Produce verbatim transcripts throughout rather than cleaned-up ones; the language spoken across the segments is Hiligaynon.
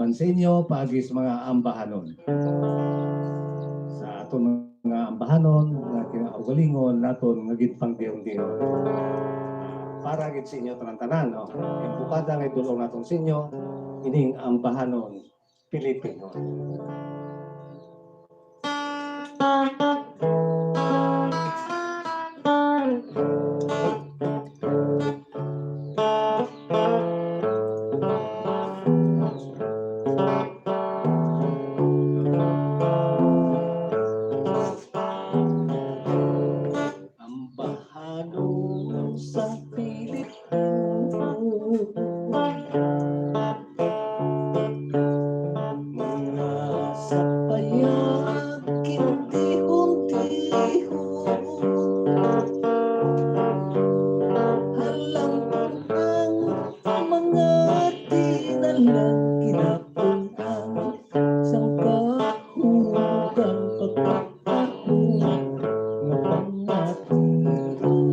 man sa inyo paagi sa mga ambahanon. Sa aton mga ambahanon nga kinaugalingon naton nga ginpangdiyon-diyon. Para gid sa inyo tanan-tanan, no? Yung bukada nga idulong naton sa inyo, ining ambahanon Pilipino. Ambahanon sang Pilipino, nga sa payag kintihon-tihon. Halangdon ang mga tinalang kinapun-an sang kahulogan pagkataon nga pangatiron.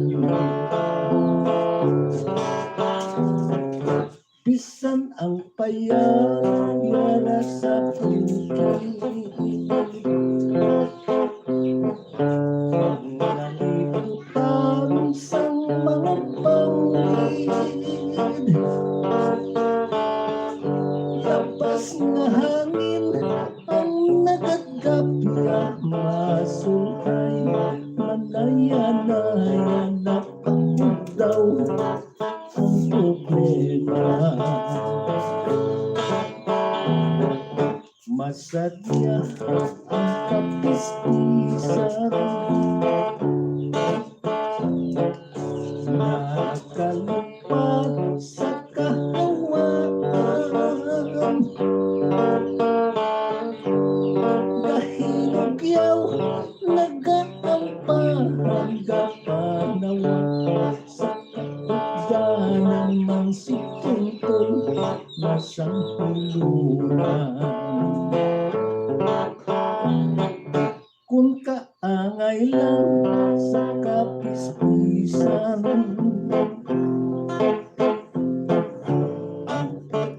Bisan ang payag yara sa bukid, nalibutan sang mga bangin. Lapas nga hangin ang nagadapya, masulay, manaya-naya, napaudaw ang problema. Masadya ang kapispisan, nakalupad sa kahawaan. Gahinugyaw, nagaampa, nagapanawa sa katugdanan, man si Tuntol masang hulunan. Kon kaangay lang sa kapispisan, ang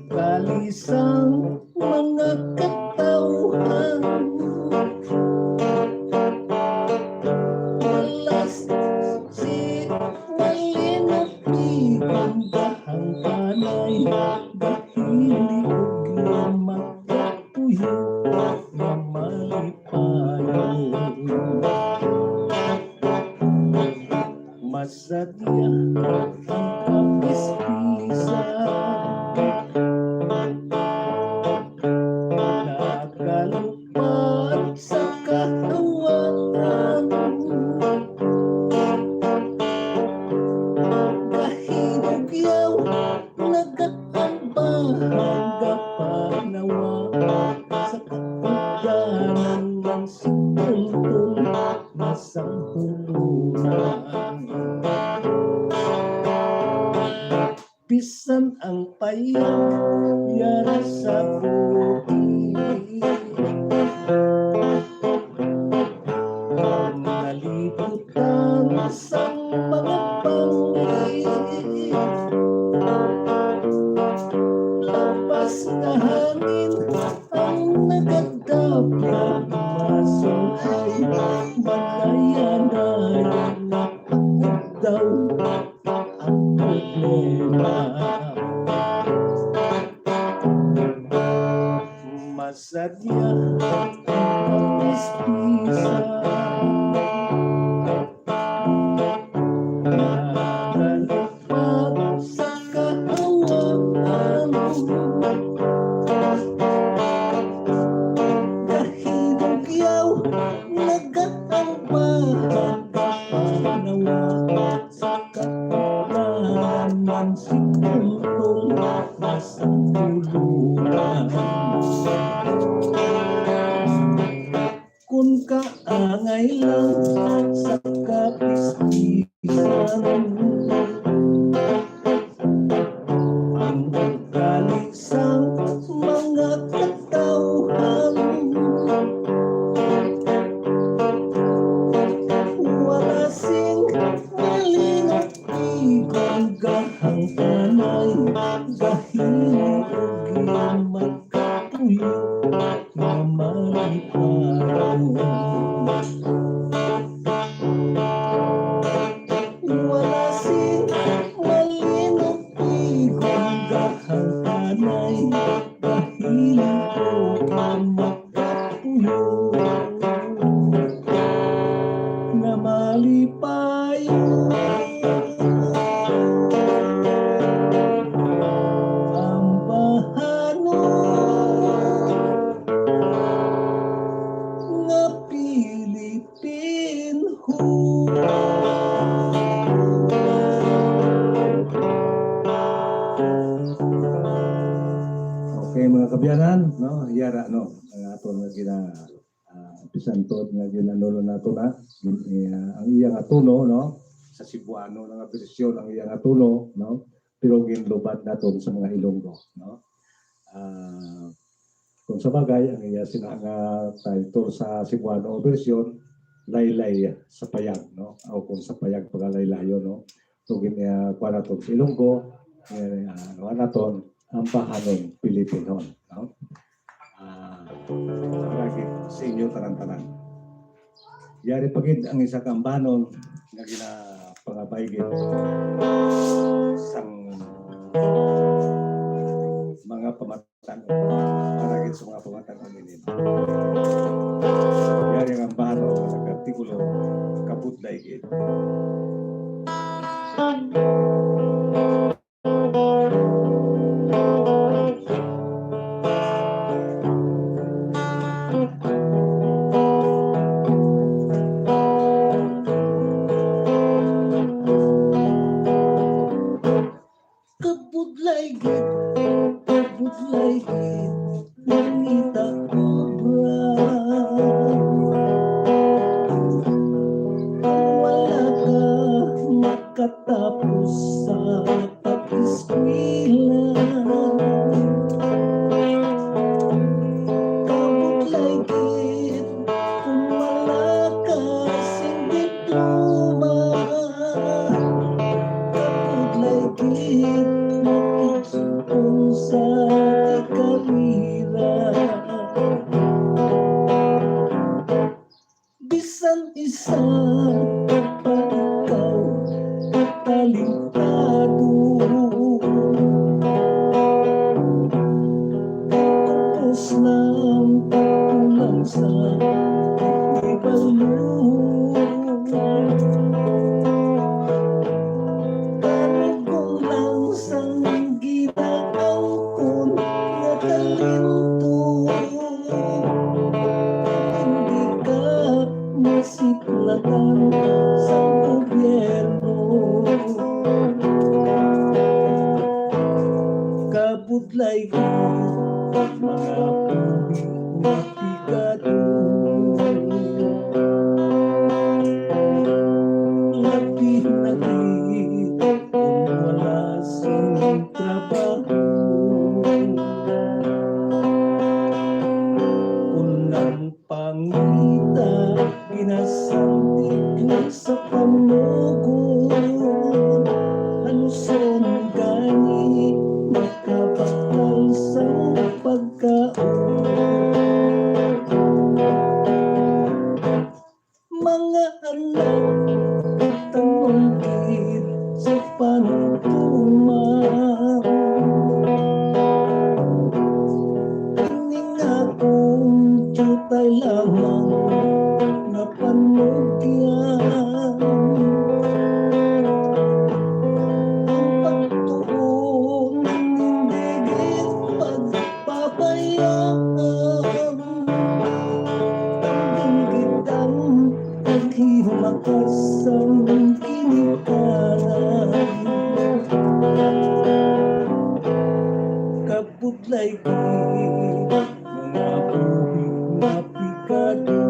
kalisang mga katawhan. Walas si Malino, Pigon, Gahangpanay, Gahili ug Limag, puyo nga malipayon. Masadya ang kapispisan, nakalupad sa kahawaan. Gahinugyaw, nagaampa, nagapanawa sa katugdanan, man si Tuntol masang hulunan. Bisan ang payag yara sa bukid, nalibutan sang mga bangin. Lapas nga hangin ang nagadapya, masulay, manaya-naya, napaudaw ang problema. Masadya ang kapispisan, nakalupad sa kahawaan. Gahinugyaw, nagaampa, nagapanawa sa katawhan, man si Tuntol masang hulunan. Kon kaangay lang sa kapispisan, ang kalisang mga katawhan. Wala sing Malino, Pigon, Gahangpanay, Gahili ug Limag, nga malipayon. Wala sing malinong tigong gahantanay, gahiling ko ang makapuyo nga malipayon. Ang bahanon nga Pilipinhon. Okay, mga kaabyanan, no? Yara, no? Ang aton nga gina-, ah, bisan tuod nga ginanulo nato na, gin-, eh, ang iya nga tono, no? Sa Cebuano na nga bersyon ang iya nga tono, no? Pero ginlubad naton sa mga Ilonggo, no? Ah, kung sa bagay, ang iya sina nga title sa Cebuano bersyon, Laylay sa Payag, no? O kung sa Payag Pagalaylayon, no? So, gin-, ah, kuha naton sa Ilonggo, eh, ah, kuha naton ang bahanon Pilipinhon, no? Ah, para gid sa inyo tanan-tanan. Yari pa gid ang isa ka ambahanon nga ginapangabay gid sang mga pamatan-on, para gid sa mga pamatan-on ini. Yari ang ambahanon nga nag-artikulo, Kabudlay Gid. Kabudlay gid, kabudlay gid, nangita obra. Wala ka makatapos sa pag-eskwela. Kabudlay gid kung wala ka sing diploma. Kabudlay gid makigsuon sa karera. Bisan isa pa ikaw katalentado, focus lang kulang sa ibalo. Tarong lang sang ginaangkon nga talento. Hindi ka masiplatan sa gobyerno. Kabudlay gid, mga puri nga pigado. Labi na gid kung wala sing trabaho. Kung ang pangita ginasandig lang sa panugon, haluson gani makabakal sa pagkaon. Mga anak, tan-on gid sa panutuman. Ining akong diutay lamang nga panugyan. Ang pagtuon, hindi gid pag pabayaan. Tanding gid ang paghimakas sang ginikanan. Kabudlay gid, mga buhi nga pigado.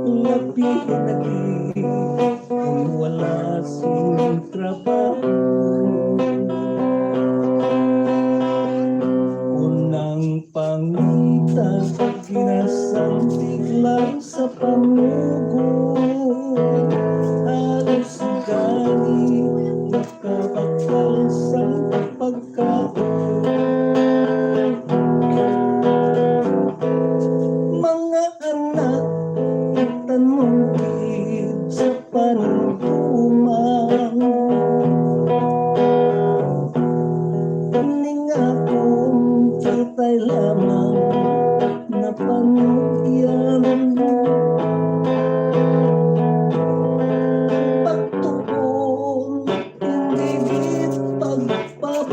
Labi na gid kung wala sing trabaho.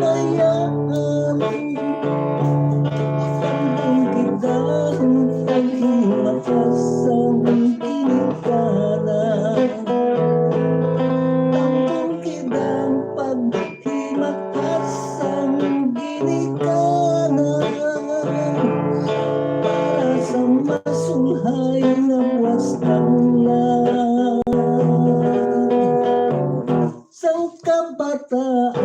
Kaya ang kita ang paghimakas ang ginikanan. Ang kita ang paghimakas ang ginikanan. Para sa masulhay nga buwas na bulan. Sang kabataan.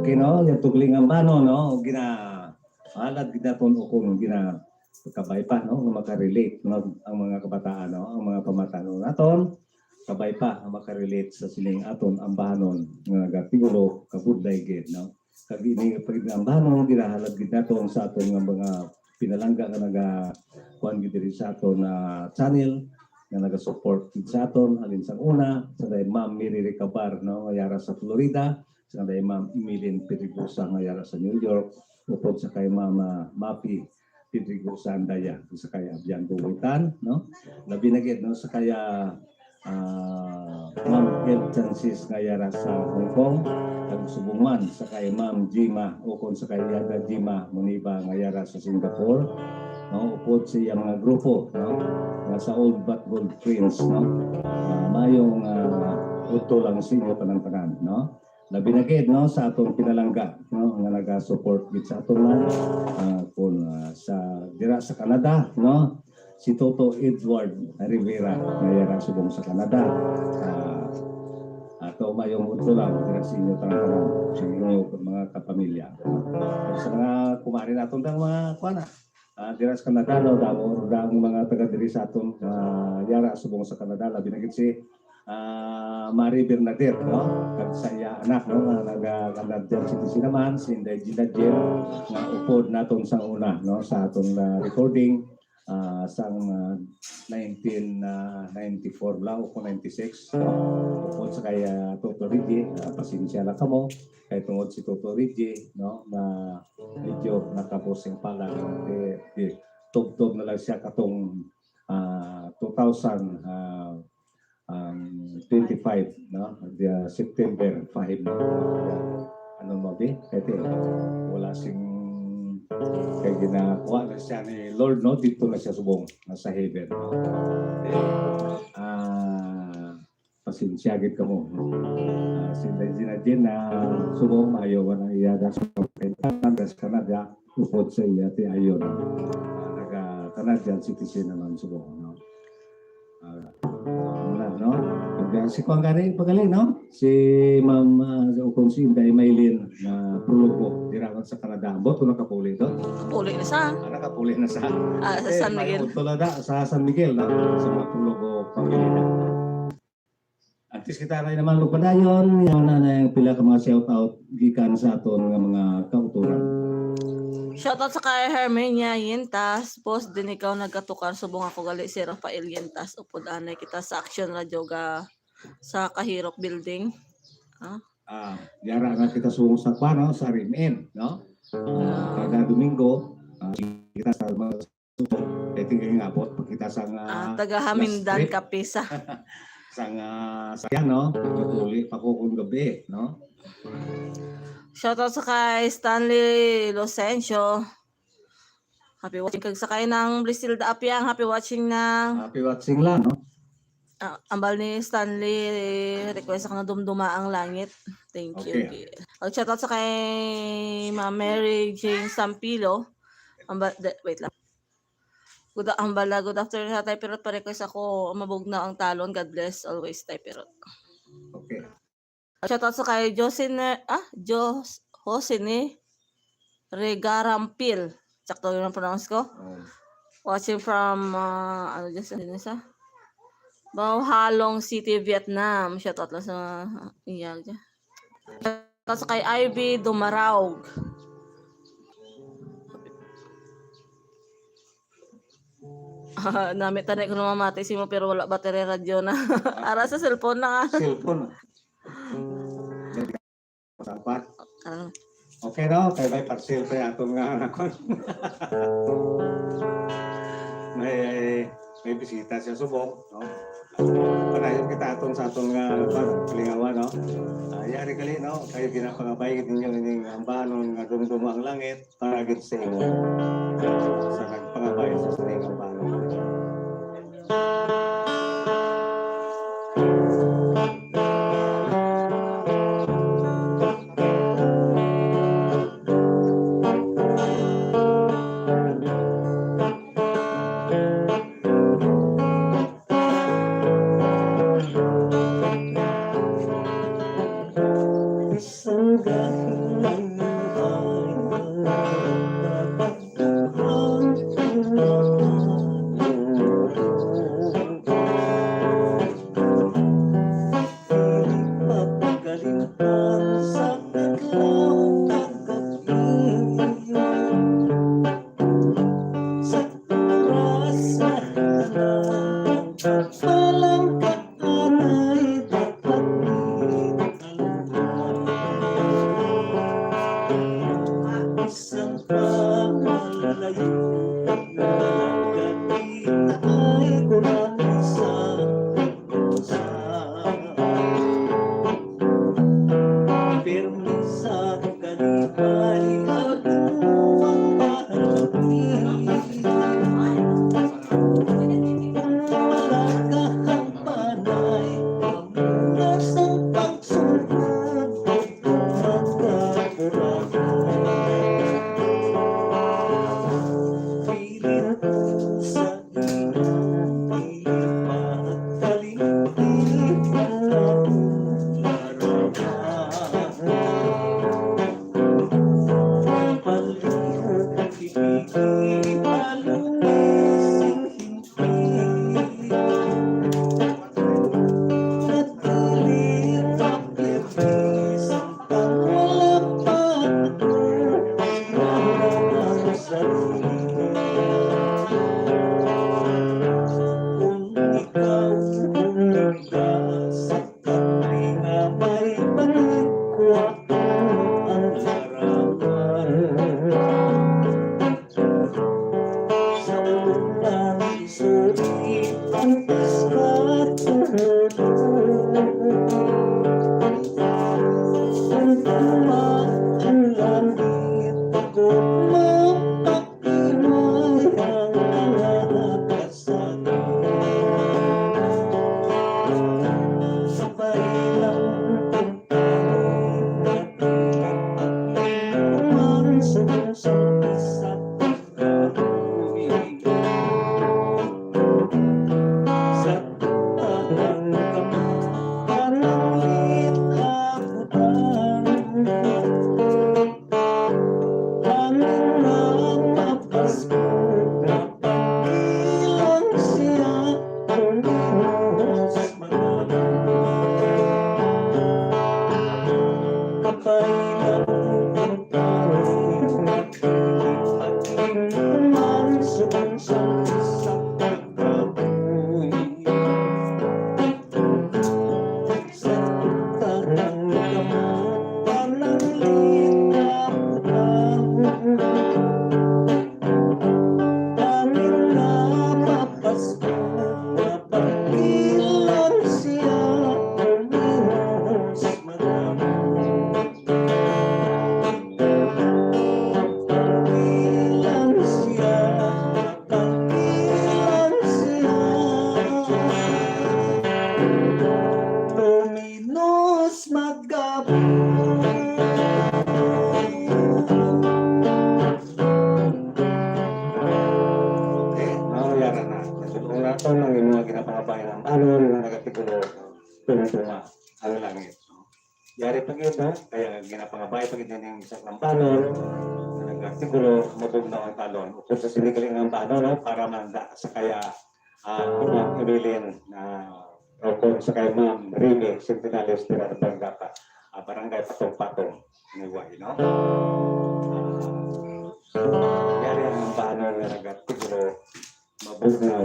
Okay, no? Yung tugling ang bano, no? Gina-, halad gid naton o kung gina-, kabay pa, no? Nga makarelate, no? Ang mga kabataan, no? Ang mga pamatan-on naton, kabay pa ang makarelate sa sining aton ambahanon nga nagatiulo, kabudlay gid, no? Kag ini pag ambahanon, ginahalad gid nato ang sa aton nga mga pinalangga nga naga-, kuwan gid diri sa aton na channel, nga naga-support gid sa aton, halin sang una, sa kay Ma'am Mary Recabar, no, nga yara sa Florida, sa kay Ma'am Emilyn Pedregosa nga yara sa New York, upod sa kay Ma'am, ah, Mapi Pedregosa Andaya, sa kay Abian Buwitan, no? Labi na gid, no, sa kay, ah, ah, Ma'am El Chances nga yara sa Hong Kong, kag subong man sa kay Ma'am Jima, ukon sa kay Yada Jima Muniba nga yara sa Singapore, no? Upod sa iya mga grupo, no? Nga sa Old But Gold Friends, no? Ah, mayong, ah, udto lang sa inyo tanan-tanan, no? Labi na gid, no, sa aton pinalangga, no, nga naga-support gid sa aton man. Ah, kun, ah, sa, dira sa Canada, no, si Toto Edward Rivera, nga yara subong sa Canada. Ah, ato mayong udto lang dira sa inyo tanan-tanan, sa inyo mga kapamilya. Sa mga kumari naton, dang mga kuan, ah, dira sa Canada, no, damo, damo mga taga diri sa aton, ah, yara subong sa Canada, labi na gid si, ah, Mari Bernader, no, kag sa iya anak, no, nga naga-Canadian citizen naman, si Inday Gina Jane, nga upod naton sa una, no, sa aton, ah, recording, ah, sang, ah, nineteen, ah, ninety-four bala o kung ninety-six, no? Upod sa kay, ah, Toto Reggie, ah, pasensya lang kamo, kay tungod si Toto Reggie, no, nga medyo nakabusing pala, no? Di, di, tubtob na lang siya katong, ah, two thousand, ah, um, twenty-five, no? Dia, September five, no? Dia, ano mo, bi? Kaya ti, wala sing, kay ginakuha na siya ni Lord, no? Dito na siya subong, nasa heaven, no? Ah, pasensya gid kamo, no? Ah, si Legina Jean na subong, ayaw na iya das sa Canada, upod sa iya ti ayon. Ah, naga Canadian citizen naman subong, no? Ah, wala, no? Pag, ah, si Kuan gani, pagaling, no? Si Ma'am, ah, o kung si Inday Maylin na Prologo, dira man sa Canada. Ambot ko nakapuli to? Puli na sa? Ah, nakapuli na sa. Ah, sa Eh, San may Miguel. Utol na da, sa San Miguel, no? Sa mga Prologo pamilya. Antes kita na naman magpadayon, yaw na na yung pila ka mga shout out gikan sa aton nga mga kauturan. Shoutout sa kay Herminia Yentas, post din ikaw nagkatukar, subong ako gali si Rafael Yentas, upod anay kita sa Action Radio ga sa Kahirok Building. Ah. Ah, yara nga kita subong sa pa, no? Sa R M N, no? Ah, Ah. Kada Domingo, ah, kita sa mga, eh, tingin nga, abot pa kita sa nga Ah, taga Hamindan, Las Trip. Kapisa. Sa nga, sa yan, no? Naguli pa ko kung gabi, no? Shoutout sa kay Stanley Locencio. Happy watching kag sa kay nang Brisilda Apiang. Happy watching na. Happy watching lang, no? Ah, ambal ni Stanley, request ako na Dumduma ang Langit. Thank you. Okay. Okay. Pag shoutout sa kay Ma'am Mary Jane Sampilo. Ambal, de-, wait lang. Good, ambal na, good afternoon, Tatay Pirot. Pa-request ako, Mabugnaw ang Talon. God bless always, Tay Pirot. Okay. Shoutout sa kay Josine, ah, Jos-, Josine Regarampil. Sakto yun ang pronounce ko. Oh. Watching from, ah, ano dyan sa, ano sa? Mauhalong City, Vietnam. Shoutout lang sa iya dyan. Shoutout sa kay Ivy Dumaraog. Ah, nami tanay ko namamati simo, pero wala battery radyo na. Ara sa cellphone na nga. Cellphone. Sa apat. Ah. Okay, no? Kay may parcel pa yung atong nga anak ko. May, May bisita siya subong, no? Padayon kita aton sa aton nga, kuwan, kalingawan, no? Ah, yari gali, no? Kayo ginapangabay ninyo ining ambanon nga dumduma ang langit para gid sa imo. Sa nagpangabay sa sining ambanon. Sa oras nga tanan, walang kaanay dapat ikalugay. Bisan pa malayo, nagkakita ay kulang sa Pirmi sa kalipay, ako ang mahalin. Ang malakahampanay, ang mula sa pagsunod, magkakuragan. Bilin ko sa Kung ikaw humiga sa tabi nga may banig, kuha ang larawan. Sa unang isuri ang isla, kung tumaas ang langit, ako mapa Sabay lang ang tawag natin at man sa puso sa pagkabuhi. Sa tanang kamot, pananglit ako. Hangin nga mapasko, mapagilan siya, kumilos, manalo. Kapay lang ang tao, nagpili, pagkinuman, subong sa isa. Pagbilang siya, pagbilang siya. Luminos magabi. Okay, mao yara na. Natudlo naton ang inyong ginapangabay nga ambanon nga nagatitulo, Tumtuma ang Langit. Yari pa gid, no? Kaya ginapangabay pa gid ning isa ka ambanon nga nag-artikulo, Mabugnaw ang Talon. Ukon sa sini gali nga ambanon, no? Para man da-, sa kaya, ah, Ma'am Evelyn, ah, ukon sa kay Ma'am Remy Centenales, tira ng Barangay, ah, Barangay Patong-Patong, anyway, no? Ah, yari ang ambanon nga nag-artikulo, Mabugnaw.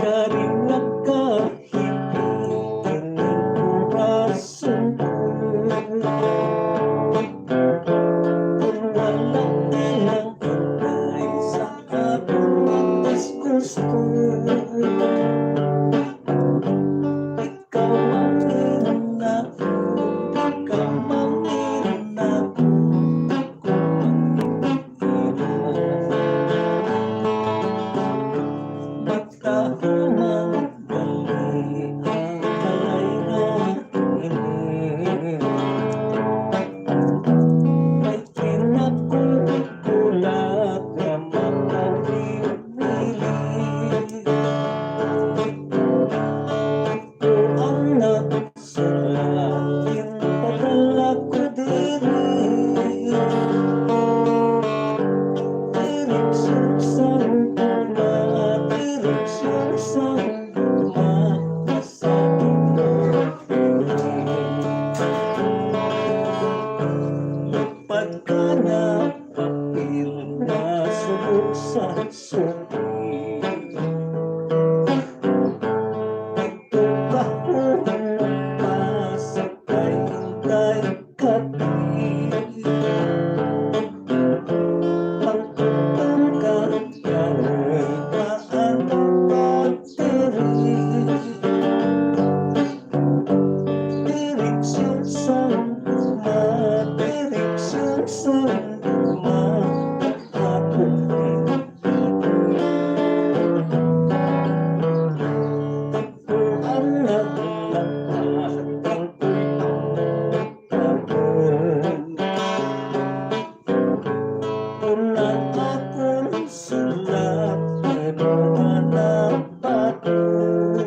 Yari na ka Ining oras sundon. Kun wala ka lang antay sa akon matas gusto. Ikaw ang ina, ikaw ang ina. Basta humang gali ang kalayuan ini. Kay kinakong kulat nga makapili. Ako ang nagsulat, ginpadala ko diri. Direksyon sang guma, direksyon sang guma, sa imo piling. Lupad ka na, papel na subok sa suki. Ito ka, unang pasakay, hintay ka, di. Pangkutan ka, karoy, paano ka diri? Direksyon sang guma, direksyon sang guma. Ako ang naglakat, ang Unang akon sulat, imo nga nabaton.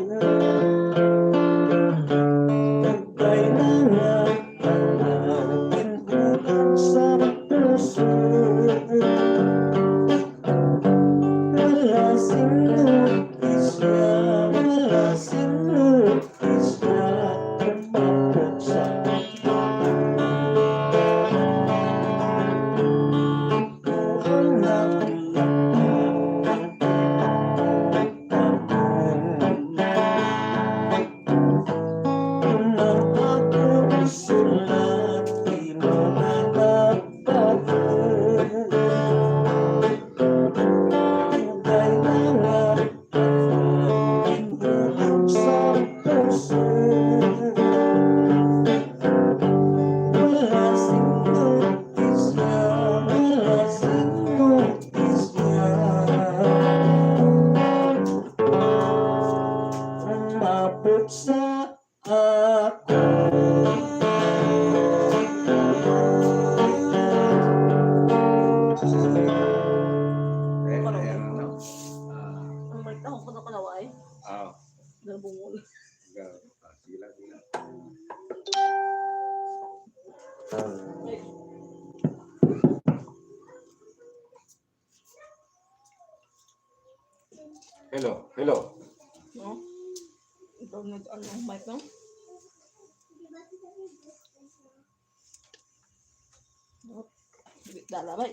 Tugay na nga tanaw, ginbulong sa puso. Wala sing notisya, wala sing notisya. Umabot sa Umabot sa ako. Ayan, ayan, ano? Ah. Ang balik ako, kung ako naway. Ah. Nabungol. Ikaw. Ah, sige lang, sige lang. Hello, hello. No? Ikaw na, ano, mic, no? Dala, bay.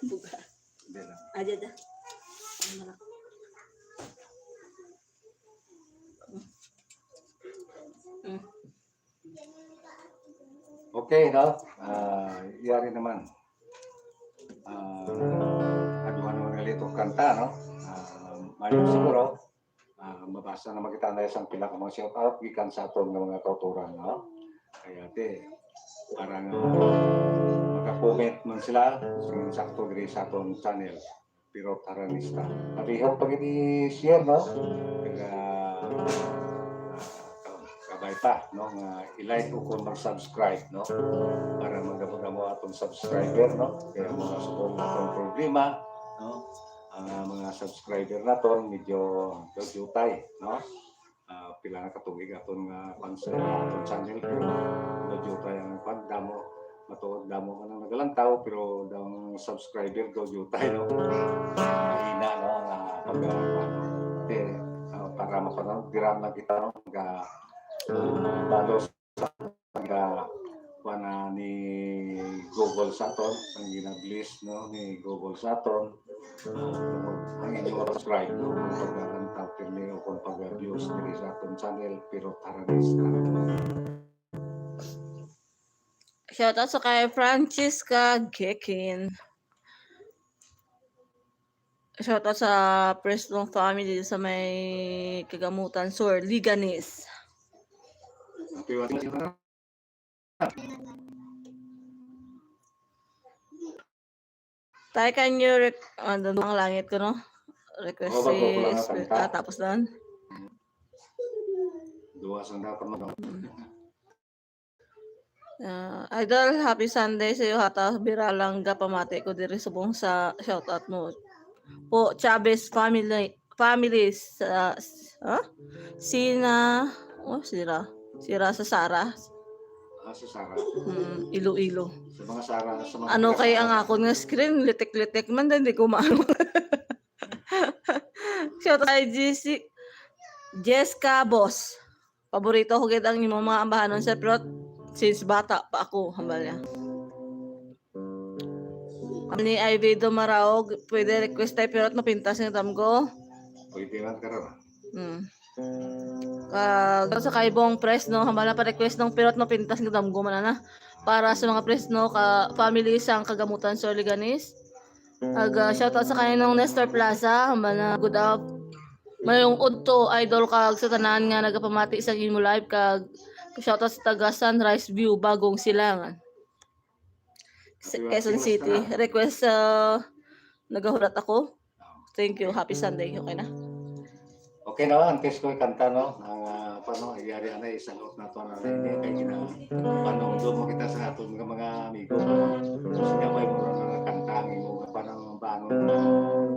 Buka. Dala. Aja, aja. Ano na? Mm. Okay, no? Ah, yari naman. Ah, ano, ano nga litok kanta, no? Ah, mayo siguro, ah, mabasa naman kita na isang pila ka mga shout out gikan sa aton nga mga kauturan, no? Kaya, te, para nga maka-comment man sila, sakto diri sa aton channel. Pero taranista. Palihog pa gid i-share, no? Kaya, ah, kabay pa, no, nga i-like o kung mag-subscribe, no? Para magdamo-damo atong subscriber, no? Kaya mga subong atong problema, no? Ang, ah, mga subscriber naton medyo jutay, no? Ah, pila na ka tuig aton nga kwan sa aton channel, pero medyo tayo ang kwan, damo, matuod damo man ang nagalantaw, pero ang subscriber daw jutay, no? Mahina, no, nga pag, ah, kwan. Te, ah, para mapanood, dira na kita, no, nga, ah, follow sa, nga, Pana ni Google sa aton, ang gina-bless, no, ni Google sa aton. Ah, ang inyong subscribe, no, kung pagkakanta, pirmi o kung pag-views diri sa aton channel, pero Taranista. Shout out sa kay Francisca Gekin. Shout out sa Fresno family sa may Kagamutan Sur, Leganes. Happy birthday. Tay, can you rec-, ano, ang langit ko, no? Request. Oo, bago ko lang si, nakanta. Ah, tapos doon. Duwa sang dapat mag- Ah, Idol, happy Sunday sa iyo, hata bira lang gapamati ko diri subong sa shoutout mo. Po, Chavez family, families, ah, s-, ah? Sina, oh, sira. Sira sa Sara. Ah, sa Sara. Mm, Iloilo. Sa mga Sara, sa mga Ano taga kay Sara. Ang akon nga screen, litik-litik man, di ko maano. Shout out kay G C, Jessica Boss. Paborito ko gid ang imong mga ambahanon, sir, pero since bata pa ako, hambal niya. Ni Ivedo Maraog, pwede request tayo, pero mapintas nga damgo. Pwede lang ka rin, ah. Hmm. Kag sa kay Bong Fresno, hambal na pa request ng pirot mapintas nga damgo man ana. Para sa mga Fresno ka family sang Kagamutan, Sir Leganes. Ag, ah, shoutout sa kaninong Nestor Plaza, hambal na good up. Mayong udto, idol, kag sa tanan nga nagapamati sa imo live, kag shoutout sa taga Sunrise View, Bagong Silangan. Sa Quezon City. Request sa nagahulat ako. Thank you. Happy Sunday. Okay na? Okay na, antes ko ikanta, no? Ang, ah, paano, iyari anay, isang out na to na hindi kay gina-, panungdo mo kita sa aton nga mga amigo, no? Gusto niya ba yung mga kanta ang imo, paano, paano,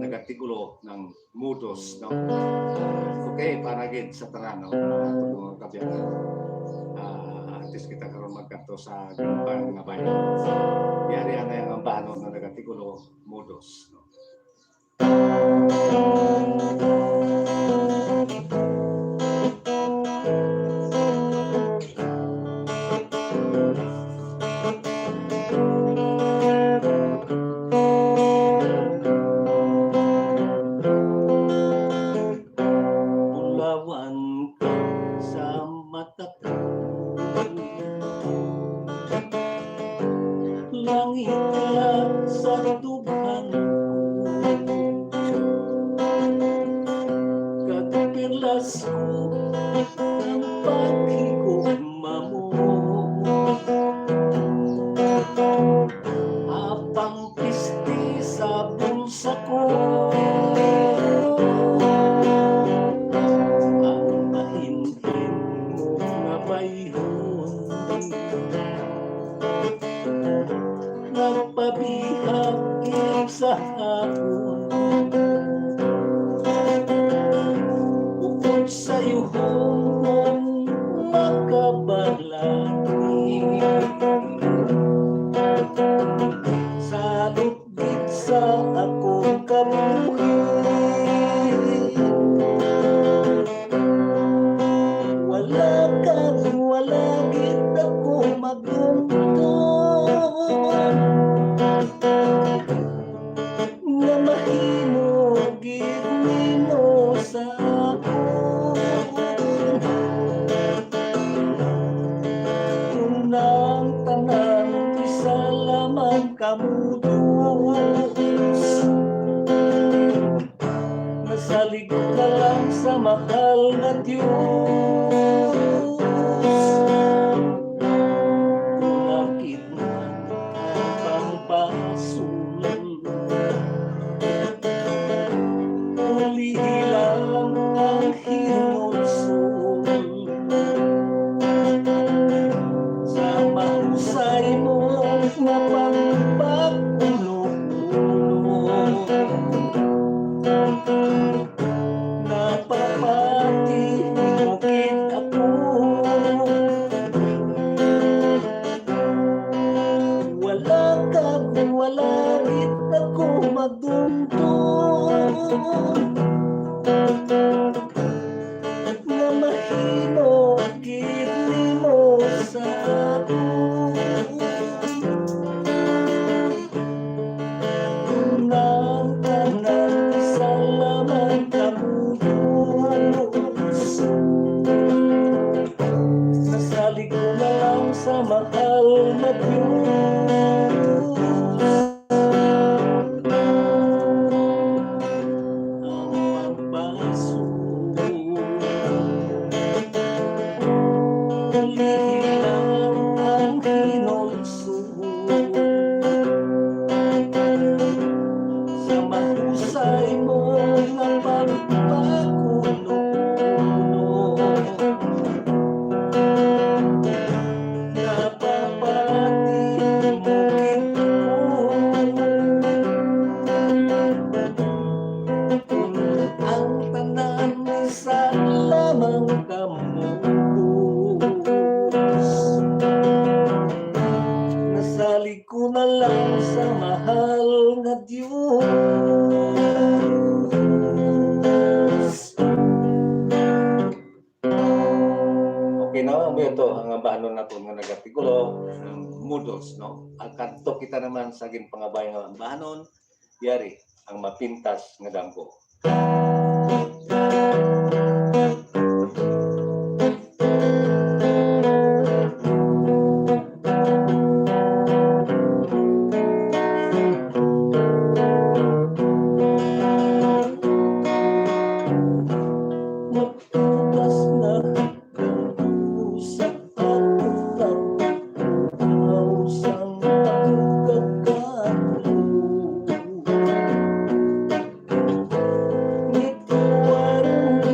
nagatigulo ng mudos, no? Okay, para gid sa tanan, no? Mga tulo nga kabiyanan. Ah, antes kita karon magkanto sa Ginbang nga Bayan. Iyari anay ang ambahanon nga nagatigulo, mudos, no? Bulawan ka sa mata ko, langit ka sa tubhan ko, kag perlas ko ang paghigugma mo. Apang pisti sa bulsa ko, ang mahinhin mo nga bayhon. Nagpabihag gid sa akon, bukod sa yuhon mong makabalati. Salot gid sa akong kabuhi, wala kag wala gid ako magdumdom nga mahimo gid nimo sa akon. Kung ang tanan isa lamang ka mudos, masalig ka lang sa mahal nga Dios. Kung ang kidnap ang pangpasul, ulihi lang ang hinulsol sa mahusay mo nga pagpakulong. Napapati mo gid ako. Wala kag wala gid ako magdumdom nga mahimo gid nimo sa akon. Balik ko na lang sa mahal nga Dios. Okay, no? Amo to ang ambahanon naton nga nagatigulo, ang modus, no? Ang kadto kita naman sa ginpangabay nga ambahanon, yari ang mapintas nga damgo. Mapintas na damgo sa akon, ikaw sang akon kagato. Nituwang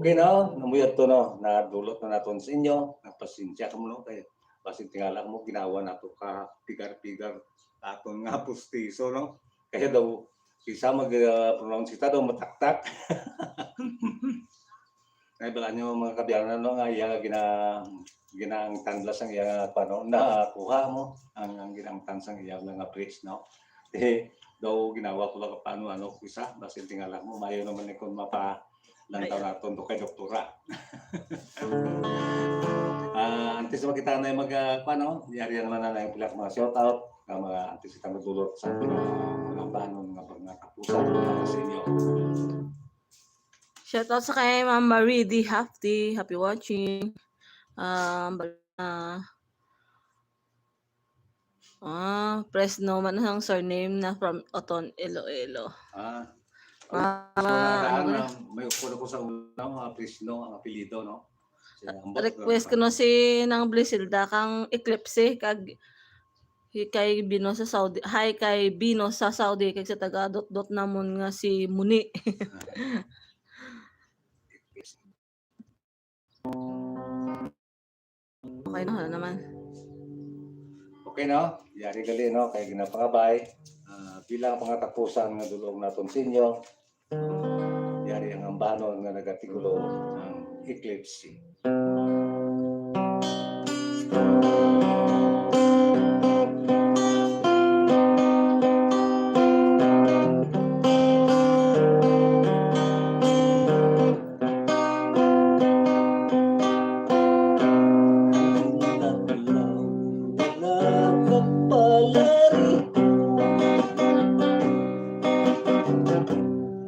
Okay na, namuyad to, no? Nadulot na naton sa inyo. Nagpasensya kamo, no? Kay basin tingala mo, ginawa nato ka pigar-pigar aton nga pustiso, no? Kaya daw, isa mag, ah, pronounce kita daw, mataktak. Ay, bala nyo, mga kabiyanan, no, nga iya nga gina-, ginaangtan bala sang iya nga, kuwan, no, nakuha mo, ang, ang ginaangtan sang iya nga phrase, no? Eh, daw ginawa ko lang paano, ano, isa, basin tingala mo, mayo naman ni kung mapa-, lantaw Ay. naton to kay doktora. Ah, antes makita na yung mag, ah, kuwan, no? Yari naman na yung pila mga shout out, nga mga antes kita magdulot sa mga, mga banon, nga mga kapusan, mga sa inyo. Shout out sa kay Ma'am Marie D Hafti. Happy watching. Um, ah, ah, Fresno man ang surname na from Oton, Iloilo. Ah. Ah, So, nadaan ano na, may ukol ako sa una, mga Fresno ang apelyido, no? Siya ang bot-, Request ko no si Nang Blisilda kang Eclipse kag hi-, kay Bino sa Saudi. Hi kay Bino sa Saudi kag sa taga Dotdot namon nga si Muni. Okay na, wala naman. Okay, no? Yari gali, no? Kay ginapangabay, ah, bilang pangatapusan nga dulong naton sa inyo, yari ang ambanon nga nagatigulo ang Eclipse.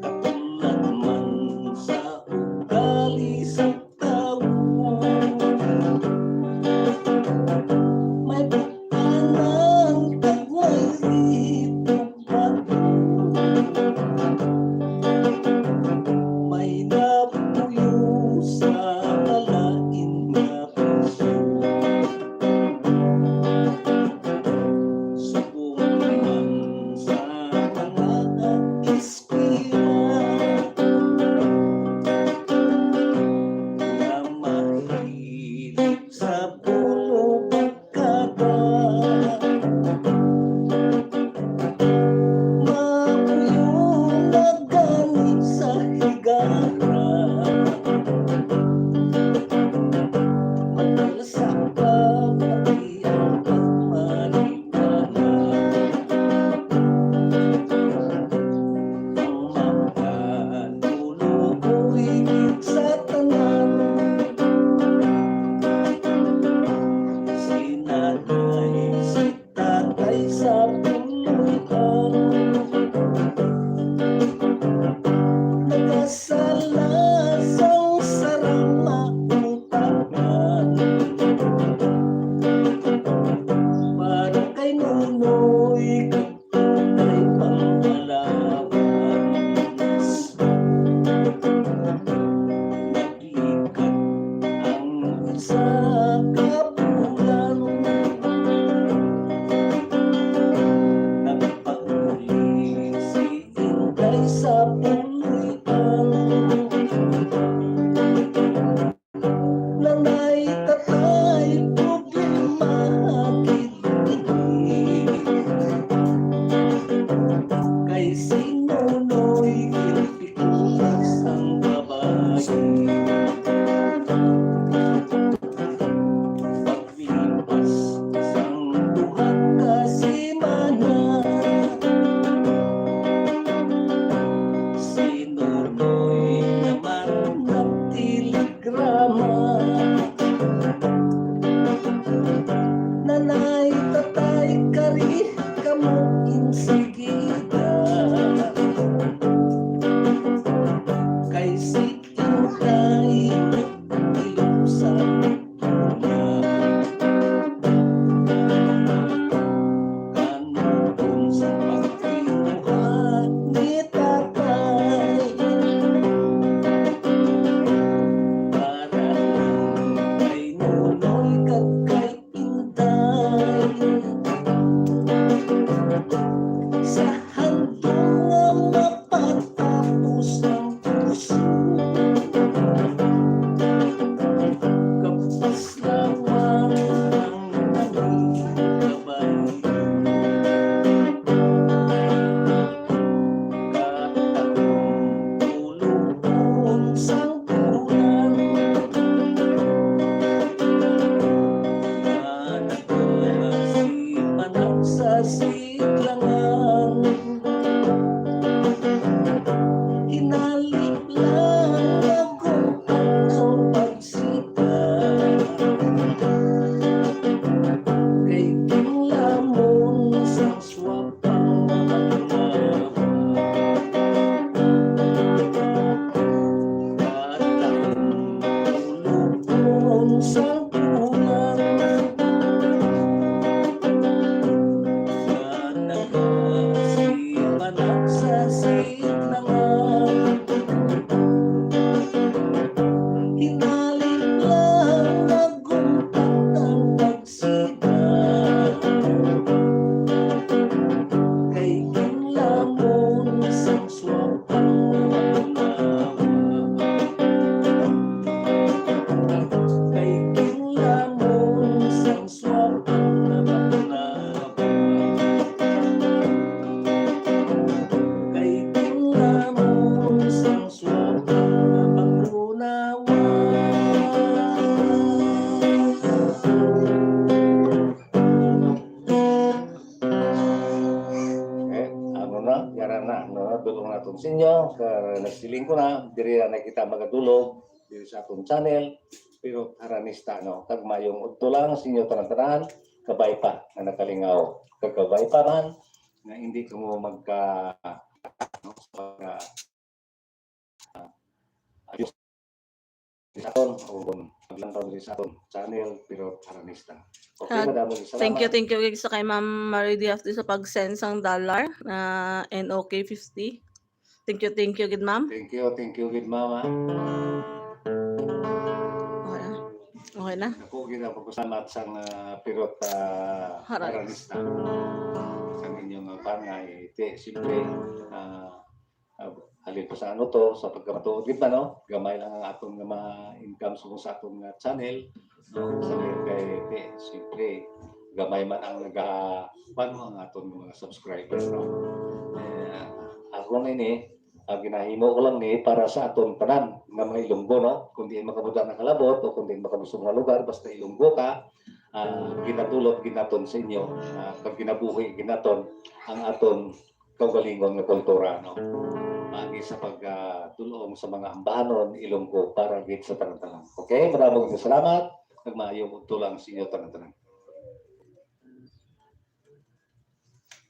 Katulad man sa ugali sa tawo, may butanan kag may May napuyo sa malain nga presyo. Subong man sa mga eskwela nga mahilig sa bulog kada. Mapuyo na gani sa higara. Madalas sa pagpati ang pagmaliwanag. Ang mga tulugoy sa tanan. Si nanay, si tatay sa puloy-an. Nagkasala sang sarang mautangan. Para kay Nonoy, kay Tunay pang alawas. Naglikad ang isa ka bulan. Nagpauli si Inday sa puloy-an. ah, nasiling ko na, diri na kita magadulog, diri sa atong channel, pero Aranista, no? Kag maayong udto lang sa inyo tanan-tanan, kabay pa nga nakalingaw, kag kabay pa man nga hindi kamo magka, no, pagka, ah, ayos sa aton, o kung maglantaw diri sa aton channel, pero Aranista. Okay, Kag madamo Thank you, salamat. thank you gid sa kay Ma'am Marie Diaz sa pag-send sang dollar na N O K fifty. Thank you, thank you gid, ma'am. Thank you, thank you gid, mama. Okay na. Okay na. Ako gid ang pagpasalamat sang, ah, pirot, ah, Haran. Aranista. Sa inyong, ah, pangay, te, siyempre, ah, ah, halin pa sa ano to, sa pagkatuod gid ba, no? Gamay lang ang aton nga ma-income sa, sa aton nga channel, no? Sa kay, te, siyempre, gamay man ang naga-, paano ang aton mga subscribers, no? Eh, ako na ini, ang ginahimo ko lang ni para sa aton tanan nga mga Ilonggo, no? Kung di makabuda na kalabot o kung di makabuso nga lugar, basta Ilonggo ka, ah, ginatulot ginaton sa inyo, ah, kag ginabuhi ginaton ang aton kaugalingon nga kultura, no? Agi sa pag, ah, dulong sa mga ambahanon, Ilonggo para gid sa tanan-tanan. Okay, maraming salamat. Nagmaayong udto lang sa inyo tanan-tanan.